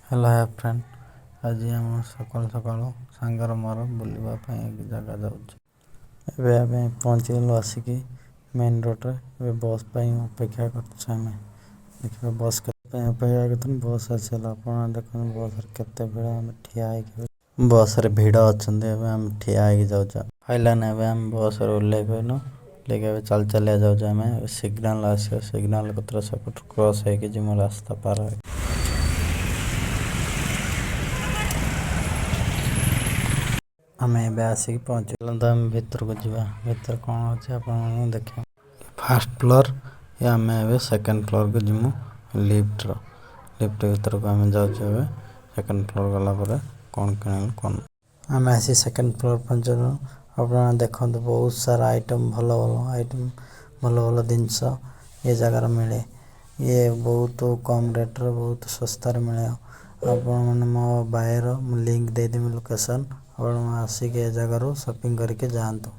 Hello hi friend, ଆଜି ଆମ ସକାଳୁ ସକାଳୁ ସାଙ୍ଗର ମୋର ବୁଲିବା ପାଇଁ ଏକ ଜାଗା ଯାଉଛୁ। ଏବେ ଆମେ ପହଞ୍ଚିଗଲୁ ଆସିକି ମେନ୍ ରୋଡ଼ରେ। ଏବେ ବସ୍ ପାଇଁ ଅପେକ୍ଷା କରୁଛୁ ଆମେ। ଦେଖିବା ବସ୍ କେତେ ପାଇଁ ଅପେକ୍ଷା କରିଥିଲୁ, ବସ୍ ଆସିଗଲା। ଆପଣ ଦେଖନ୍ତୁ ବସ୍ରେ କେତେ ଭିଡ଼। ଆମେ ଠିଆ ହେଇକି ବସ୍ରେ ଭିଡ଼ ଅଛନ୍ତି। ଏବେ ଆମେ ଠିଆ ହେଇକି ଯାଉଛୁ। ଫାଇନାଲି ଏବେ ଆମେ ବସ୍ରେ ଓହ୍ଲେଇ ପଇଲୁ। ଓହ୍ଲେଇକି ଏବେ ଚାଲି ଚାଲିଆ ଯାଉଛୁ ଆମେ। ଏବେ ସିଗ୍ନାଲ ଆସିବ, ସିଗ୍ନାଲ କତିରେ ସେପଟରୁ କ୍ରସ୍ ହେଇକି ଯିବୁ ରାସ୍ତା ପାର ହେଇକି। ଆମେ ଏବେ ଆସିକି ପହଞ୍ଚିଗଲୁ। ଆମେ ଭିତରକୁ ଯିବା, ଭିତରେ କ'ଣ ଅଛି ଆପଣମାନଙ୍କୁ ଦେଖିବା। ଫାଷ୍ଟ ଫ୍ଲୋର୍, ଆମେ ଏବେ ସେକେଣ୍ଡ ଫ୍ଲୋର୍କୁ ଯିମୁ ଲିଫ୍ଟର। ଲିଫ୍ଟ ଭିତରକୁ ଆମେ ଯାଉଛୁ ଏବେ। ସେକେଣ୍ଡ ଫ୍ଲୋର୍ ଗଲା ପରେ କ'ଣ କିଣିଲୁ କ'ଣ। ଆମେ ଆସି ସେକେଣ୍ଡ ଫ୍ଲୋର୍ ପହଞ୍ଚିଲୁ। ଆପଣ ଦେଖନ୍ତୁ, ବହୁତ ସାରା ଆଇଟମ୍, ଭଲ ଭଲ ଆଇଟମ୍, ଭଲ ଭଲ ଜିନିଷ ଏ ଜାଗାରେ ମିଳେ। ଇଏ ବହୁତ କମ୍ ରେଟ୍ରେ, ବହୁତ ଶସ୍ତାରେ ମିଳେ। ଆପଣମାନେ ମୋ ବାୟୋର ମୁଁ ଲିଙ୍କ ଦେଇଦେବି, ଲୋକେସନ୍, ଆପଣ ଆସିକି ଏ ଜାଗାରୁ ସପିଂ କରିକି ଯାଆନ୍ତୁ।